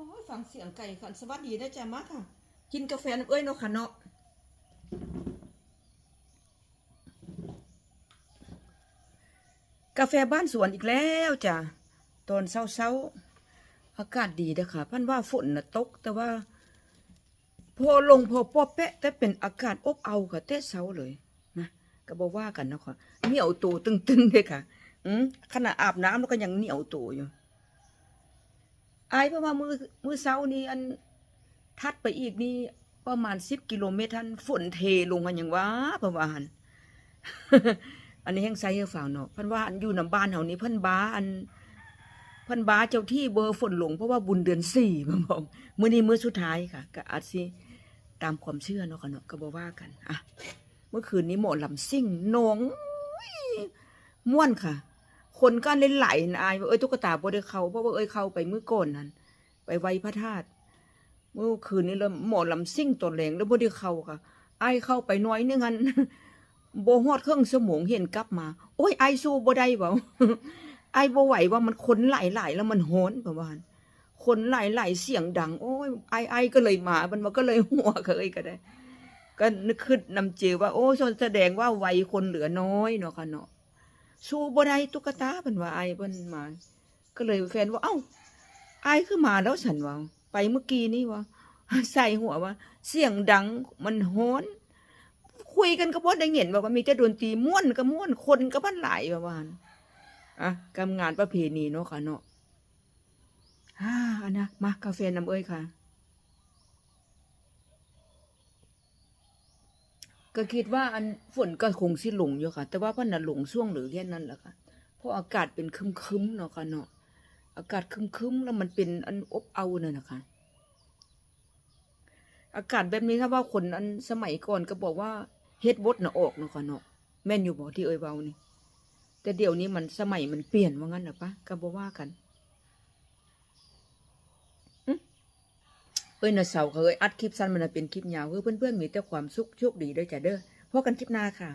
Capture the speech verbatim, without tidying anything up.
โอ้ย ฟังเสียงไก่ค่ะ สวัสดีนะจ๊ะ มาค่ะ กินกาแฟน้ำเอ้ยเนาะค่ะเนาะ กาแฟบ้านสวนอีกแล้วจ้ะ ตอนเช้าๆ อากาศดีนะคะ พันว่าฝนน่ะตก แต่ว่า พอลงพอปอแปะ แต่เป็นอากาศอบเอาค่ะ แต่เช้าเลยนะ ก็บ่ว่ากันเนาะค่ะ เหนียวตัวตึงๆเลยค่ะ อืม ขนาดอาบน้ำแล้วก็ยังเหนียวตัวอยู่ อายเพราะว่ามื้อ มื้อเช้านี้อัน ถัดไปอีกนี่ประมาณสิบกิโลเมตร หั้นฝนเทลงกันหยังว่า เพราะว่าหั้น อันนี้แฮงใส่ให้ฟังเนาะ เพิ่นว่าอันอยู่นำบ้านเฮานี่ เพิ่นบ้าอัน เพิ่นบ้าเจ้าที่บ่ฝนลง เพราะว่าบุญเดือนสี่ เพิ่นบอก มื้อนี้มื้อสุดท้ายค่ะ ก็อาจสิตามความเชื่อเนาะค่ะเนาะ ก็บ่ว่ากัน อ่ะ เมื่อคืนนี้หมอลำซิ่ง น้อง ม่วนค่ะ คนก็เล่นไหลนะอายว่า เอ้ย ตุ๊กตาบ่ได้เข้า เพราะว่าเอ้ยเข้าไปมื้อก่อนนั้น ไปไหว้พระธาตุ เมื่อคืนนี้แล้วหมอลำซิ่งตอนแลงแล้วบ่ได้เข้าค่ะ อายเข้าไปหน่อยนึงหั้น บ่ฮอดครึ่งชั่วโมงเห็นกลับมา โอ้ย อายสู้บ่ได้เว้า อายบ่ไหวว่ามันคนหลายๆ แล้วมันฮ้อน ประมาณ คนหลายๆ เสียงดัง โอ้ย อาย อายก็เลยมา มัน มันก็เลยหัวเอ้ยก็ได้ ก็นึกคิดนำเจว่า โอ้ แสดงว่าวัยคนเหลือน้อยเนาะค่ะเนาะ สู้บ่ได้ตุ๊กตา เพิ่นว่า อายเพิ่นมา ก็เลยแฟนว่า เอ้า อายคือมาแล้วฉันว่า ไปเมื่อกี้นี้ว่า ใส่หัวว่า เสียงดัง มันฮ้อน คุยกันก็บ่ได้ยิน ว่ามีแต่ดนตรี ม่วนก็ม่วน คนก็พันหลาย ว่าว่าหั่้น อ่ะ กำงานประเพณีเนาะค่ะเนาะ อ่า อันนะ มากาแฟน้ำเอ้ยค่ะ ก็คิดว่าอันฝนก็คงสิลงอยู่ค่ะ แต่ว่าเพิ่นน่ะลงช่วงเหลือแค่นั้นแหละค่ะ เพราะอากาศเป็นครึ้มๆ เนาะค่ะเนาะ อากาศครึ้มๆ แล้วมันเป็นอันอบเอานั่นนะคะ อากาศแบบนี้ถ้าว่าคนอันสมัยก่อนก็บอกว่าเฮ็ดบดน่ะออกเนาะค่ะเนาะ แม่นอยู่บ่ที่เอ้ยเว้านี่ แต่เดี๋ยวนี้มันสมัยมันเปลี่ยนว่างั้นน่ะปะ ก็บ่ว่ากัน เอ้ย นะเสาร์ค่ะเอ้ย อัดคลิปสั้นมันนะเป็นคลิปยาว เฮ้ย เพื่อนๆ มีแต่ความสุข โชคดีเด้อจ้ะเด้อ พบกันคลิปหน้าค่ะ